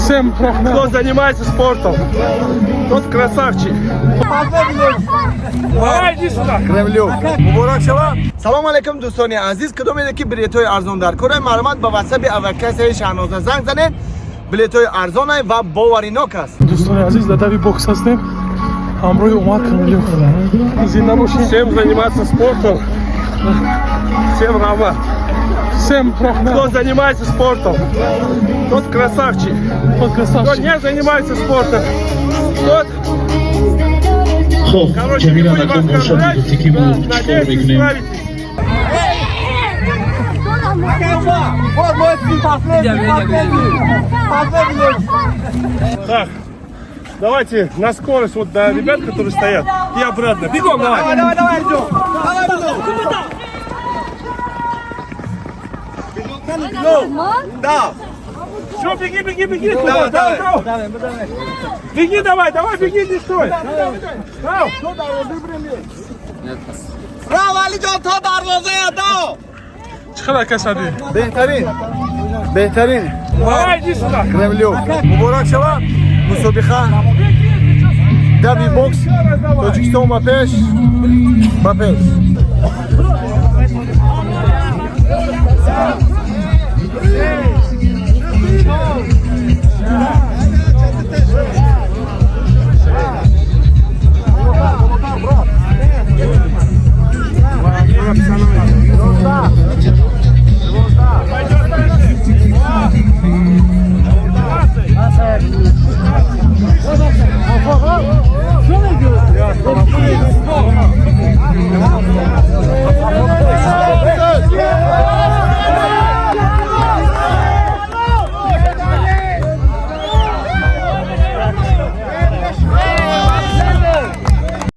Всем Кто раҳмат. занимается спортом, тот красавчик. Давай, иди сюда. Кремлёв. Муборак шава. Салом алейкум, дӯстони азиз. Кадомеде ки билетҳои арзон дар кора, марҳамат, ба ватсаби авиакассаи Шаҳноза занг занед. Билетҳои арзонай ва боваринок аст. Дӯстони азиз, дар дави бокс ҳастем ҳамроҳи Умар Кремлёв. Зинда бошед. Всем заниматься спортом. Всем раҳмат. Всем Кто раҳмат. занимается спортом, тот красавчик. Тот Кто красавчик. не занимается спортом, тот Хоб. Короче, не Ҷамила, будем накун бошад, оскорблять. ки мо чикор Надеюсь, вы мекунем? справитесь. Вот мой сын, последний, последний. Последний. Так, давайте на скорость вот до ребят, которые стоят, и обратно. Бегом давай. Давай, давай, Артем. Давай, бегом. Да. Все, беги, беги, беги. Туда, давай, давай. Беги давай, давай, беги, не стой. Давай. Браво, Алиҷон, то дарвоза дав. Чӣ хел, ака Сади? Беҳтарин. Беҳтарин. Давай, иди сюда. Кремлёв. Муборак шава. Мусобиқа. Дави бокс. Тоҷикистон ба пеш. Ба пеш.